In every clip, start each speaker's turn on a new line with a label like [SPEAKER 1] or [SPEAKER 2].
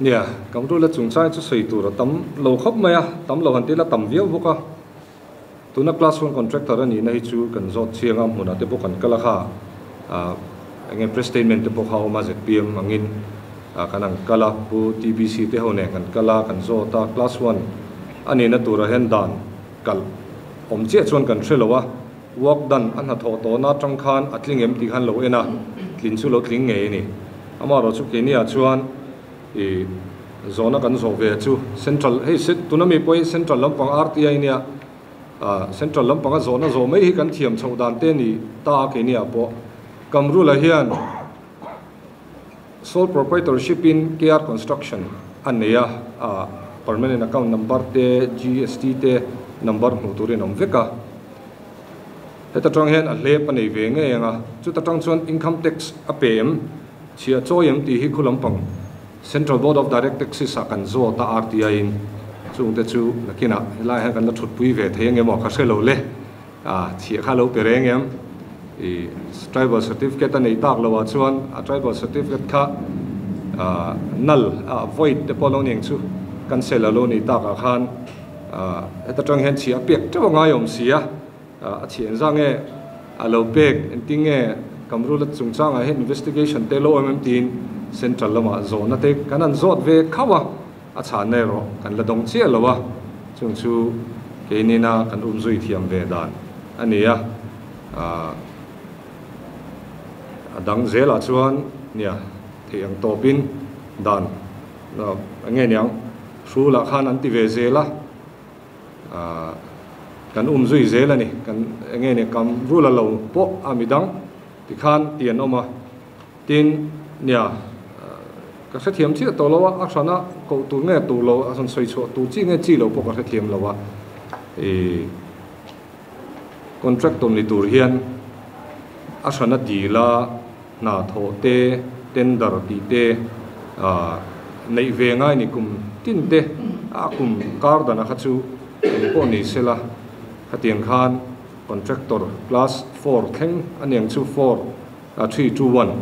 [SPEAKER 1] Nia, Kamrula chungchang chu sawi tur a tam lo khawp mai a, tam lo han ti ila tam viau bawk a. Tuna class one contractor a nihna hi chu kan zawt chiang a, hmunah te pawh kan kal a kha, eng nge press statement te pawh kha a awm a, zpm angin kan han kal a, Pu TBC te ho nen kan kal a, kan zawt a, class one a nihna turah hian dan kalh awm chiah chuan kan hre lo a, work done a hnathawh tawhna atang khan a tling em tih khan lo en a, tlin chu lo tling ngei a ni. Amaherawh chu keiniah chuan ih zawhna kan zawh ve chu central hei tuna mi pawh hi central lampang RTI nia ah central lampanga zawhna zawh mai hi kan thiam chhoh dan te ni ta a keiniah pawh Kamrula hian sole proprietorship in KR construction a nei a ah permanent account number te GST te number hmuh turin a awm vek a. Heta tang hian a hlep a nei ve ngei ang a, chuta tang chuan income tax a pe em, chhiah chawi em tih hi khu lampang Central Board of Direct Taxes ah kan zawt a RTI in chungte chu nakinah helai hian kan la thutpui ve thei ang em aw ka hre lo le, ah chhiah kha lo pe reng em i tribal certificate a nei tak lo ah chuan a tribal certificate kha ah null ah void te pawh lo ni ang chu cancel a lo ni tak ah khan ah heta tang hian chhiah a pek teuh a ngai awm si a. A chhiah engzah nge a lo pek engtin nge Kamrula chungchangah hian investigation te lo awm em tiin Central lamah zawhna te kan han zawt ve khauh a, a chhanna erawh kan la dawng chiah lo a, chung chu keinina kan umzui thiam ve dan a ni a, a dang zelah chuan nia theih ang tawpin dan eng nge niang hrulah khan an ti ve zel a. Ahh kan um zui zel a ni, kan eng nge ni kam rula lo pawh a midang tikhan ti an awm a, tin nia ka hrethiam chiah tawh lo a, a hrana koh tur nge tur lo a rawn sawi chhuah tur chi nge chi lo pawh ka hrethiam lo a, ih contractor ni tur hian a hrana dil a hna thawh te tender tih te ah neih ve ngai ni kum tin te a kum kar dana kha chu eng pawh ni sela khatiang khan contractor class four thleng a niang chu four ah three two one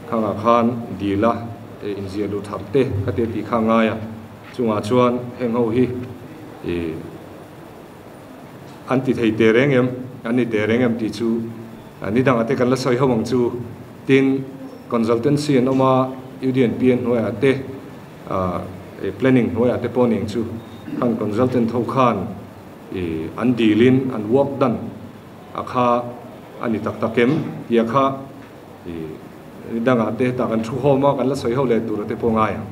[SPEAKER 1] khangah khan dil a inziah luh thar te khatia tih kha a ngai a chungah chuan heng ho hi ih an ti thei teh reng em an ni teh reng em tih chu Ni dangah te kan la sawi ho ang chu. Tin, consultancy an awm a, UDNP an hnuaiah te, planning hnuaiah te pawh ning chu khan consultant ho khan an dilin an work done a kha a ni tak tak em tia kha ni dangah te hetah kan thu hawm a, kan la sawi ho leh tur a te pawh ngai ang.